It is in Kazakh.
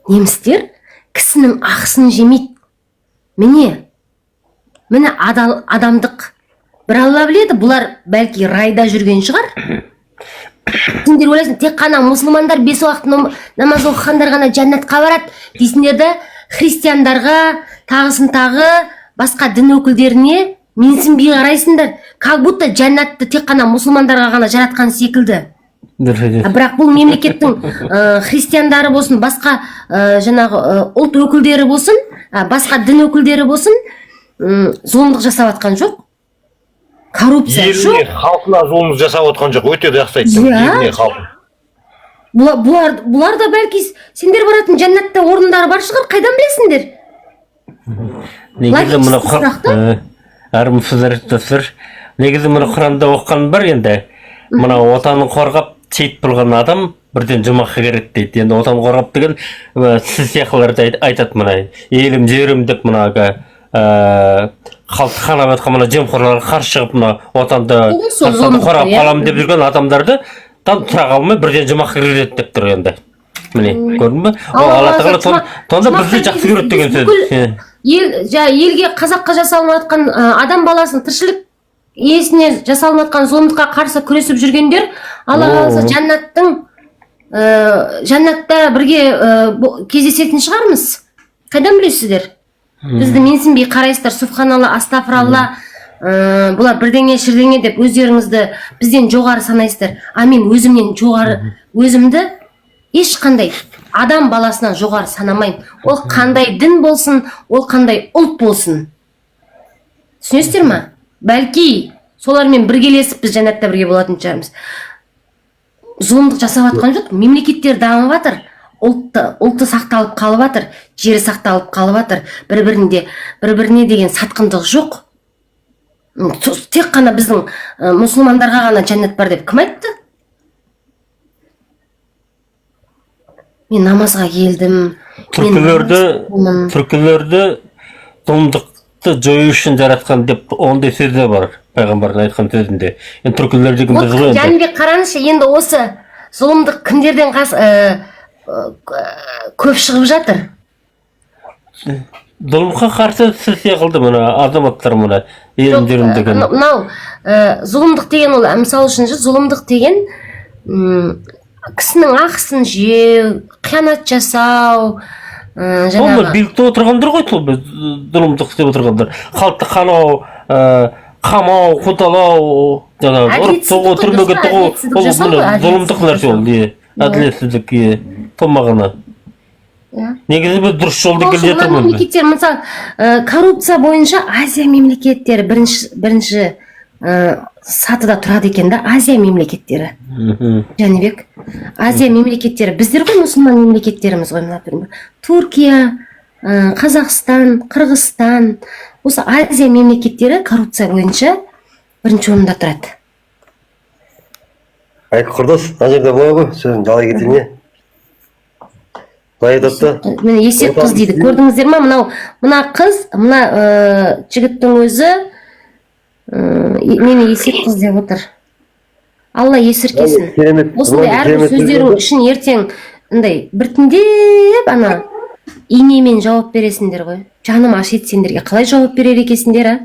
Немістер кісінің ақысын жемейді. Міне, міне, адал адамдық. Бір Алла біледі, бұлар бәлки райда жүрген шығар. Сендер ойлайсың, тек қана мұсылмандар, бес уақыт намаз оқығандар ғана жәннатқа барады дейсіңдер да, христиандарға, тағысын тағы басқа дін өкілдеріне менсінбей қарайсыңдар, как будто жәннатты тек қана мұсылмандарға ғана жаратқан секілді. Дұрыс А айтасыз. бірақ бұл мемлекеттің христиандары болсын, басқа жаңағы ұлт өкілдері болсын, басқа дін өкілдері болсын, зұлымдық жасап жатқан жоқ, коррупция Еліне, жоқ. халқына зұлым жасап отқан жоқ. Өте жақсы айттың. Иә. Еліне, халқына. Бұлар да бәлки сендер баратын жәннатта орындары бар шығар, қайдан білесіңдер? Негізі мына Логический сұрақ та. Армысыздар, достар. Негізі мына Құранда оқыған бар енді. Мына отанын қорғап шейіт болған адам бірден жұмаққа кіреді дейді. Енді отан қорғап деген сіз сияқтыларды айтады, мына елім, жерім деп, мына халықты қанап жатқан мына жемқорларға қарсы шығып, мына отанды, Ол сол Қазақстанды зұлымдық қорғап қой, иә. қаламын деп жүрген адамдарды там тұра қалмай, бірден жұмаққа кіреді деп тұр енді. Міне, көрдің бе? Ол Алла тағала сонда бізді жақсы көреді деген сөз. Бүкіл Иә. ел елге, қазаққа жасалынып жатқан, адам баласының тіршілік иесіне жасалынып жатқан зұлымдыққа қарсы күресіп жүргендер, Алла қаласа, жәннатта бірге кездесетін шығармыз. Қайдан білесіздер? Бізді менсінбей қарайсыздар, субханалла, астафыралла, бұлар бірдеңе шірдеңе деп өздеріңізді бізден жоғары санайсыздар. А мен өзімнен жоғары, өзімді ешқандай адам баласынан жоғары санамаймын, ол қандай дін болсын, ол қандай ұлт болсын. Түсінесіздер ма? Бәлки солармен біргелесіп, біз жәннатта бірге болатын шығармыз. Зұлымдық жасап жатқан жоқ, мемлекеттер дамып жатыр, ұлты сақталып қалып жатыр, жері сақталып қалып жатыр, бір біріне деген сатқындық жоқ. Тек қана біздің мұсылмандарға ғана жәннат бар деп кім айтты? Мен намазға келдім, мен Түркілерді намаз. Түркілерді зұлымдықты жою үшін жаратқан деп, ондай сөз де бар пайғамбардың айтқан сөзінде. Енді түркілер деген Вот біз ғой енді. Жәнібек, қараңызшы, енді осы зұлымдық кімдерден көп шығып жатыр? Зұлымға қарсы сіз секілді мына азаматтар, мына елім, Жоқ, жерім деген. Мынау зұлымдық деген ол, мысалы үшін ше, зұлымдық деген кісінің ақысын жеу, қиянат жасау, Сол жаңағы билікте отырғандар ғой, сол зұлымдық істеп отырғандар, халықты қанау, қамау, қудалау, жаңағы ұрып Әділетсіздік соғу, қой, түрмеге дұрыс па? тығу. Әділетсіздік Ол жасау міне ғой, зұлымдық әділетсіздік нәрсе ол, иә, әділетсіздік, иә, сол мағына. Негізі біз дұрыс жолда Сол келе үшін мына жатырмыз. мемлекеттер, мысалы, коррупция бойынша Азия мемлекеттері бірінші сатыда тұрады екен да, Азия мемлекеттері. Жәнібек, Азия мемлекеттері біздер ғой, мұсылман мемлекеттеріміз ғой. Мына, например, Түркия, Қазақстан, Қырғызстан, осы Азия мемлекеттері коррупция бойынша бірінші орында тұрады. Айка құрдас, мына жерде былай ғой, сөзін жалай кетейін, иә. Былай айтады да. Міне, есек қыз дейді, көрдіңіздер ма? Мынау, мына қыз, мына жігіттің өзі мені есек қыз деп отыр. Алла есіркесін. Керемет. Осындай мынандай әрбір керемет сөз сөздерің бар. үшін ертең андай біртіндеп ана инемен жауап бересіңдер ғой. Жаным ашиды сендерге, қалай жауап берер екенсіңдер, а?